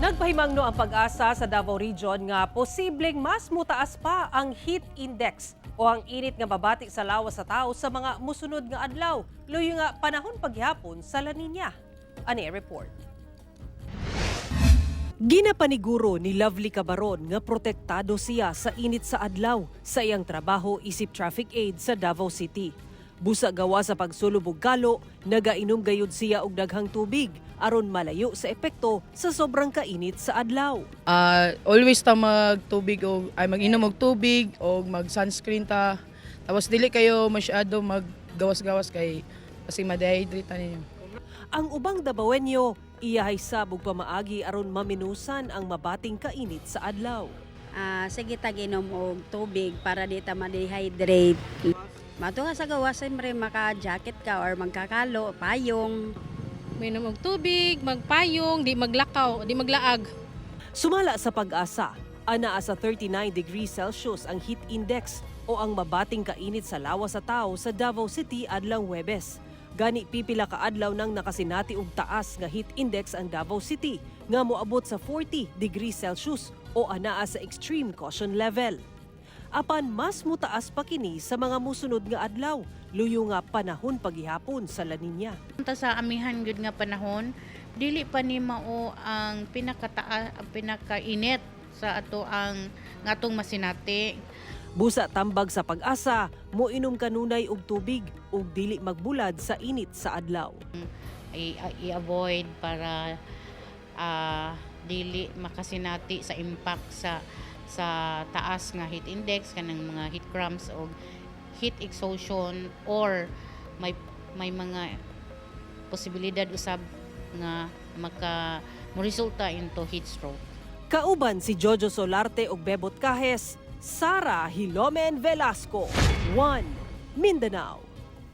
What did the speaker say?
Nagpahimangno ang PAGASA sa Davao Region nga posibleng mas mutaas pa ang heat index o ang init nga mabati sa lawas sa tao sa mga musunod nga adlaw, luyo nga panahon paghapon sa La Nina. Ani report. Ginapaniguro ni Lovely Cabaron nga protektado siya sa init sa adlaw sa iyang trabaho isip traffic aide sa Davao City. Busa gawa sa pagsulob og kalo, nagainom gayud siya og daghang tubig aron malayo sa epekto sa sobrang kainit sa adlaw. Always ta magtubig o ay mag-inom og tubig o mag sunscreen ta. Tapos dili kayo masyado maggawas-gawas kay kasi ma-dehydrate ta ninyo. Ang ubang Dabawenyo, iyahay sab og pamaagi aron maminusan ang mabating kainit sa adlaw. Sige tag inom og tubig para di ta ma-dehydrate. Mato ka sa gawas, siyempre maka-jacket ka or magkakalo, payong. Minom og tubig, magpayong, di maglakaw, di maglaag. Sumala sa PAGASA, anaa sa 39 degrees Celsius ang heat index o ang mabating kainit sa lawas sa tao sa Davao City adlaw Huwebes. Gani pipila ka adlaw nang nakasinati og taas nga heat index ang Davao City nga moabot sa 40 degrees Celsius o anaa sa extreme caution level. Apan mas mutaas pa kini sa mga musunod nga adlaw, luyo nga panahon paghihapon sa La Nina. Ta sa amihan gyud nga panahon, dili pa ni mao ang pinakataa, ang pinakainit sa ato ang ngatong masinati. Busa tambag sa PAGASA, moinom kanunay og tubig ug dili magbulad sa init sa adlaw. I-avoid para dili makasinati sa impact sa taas nga heat index, kanang mga heat cramps o heat exhaustion, or may mga posibilidad usab nga maka mo resulta into heat stroke. Kauban si Jojo Solarte ug Bebot Cajes, Sara Hilomen Velasco, 1 Mindanao.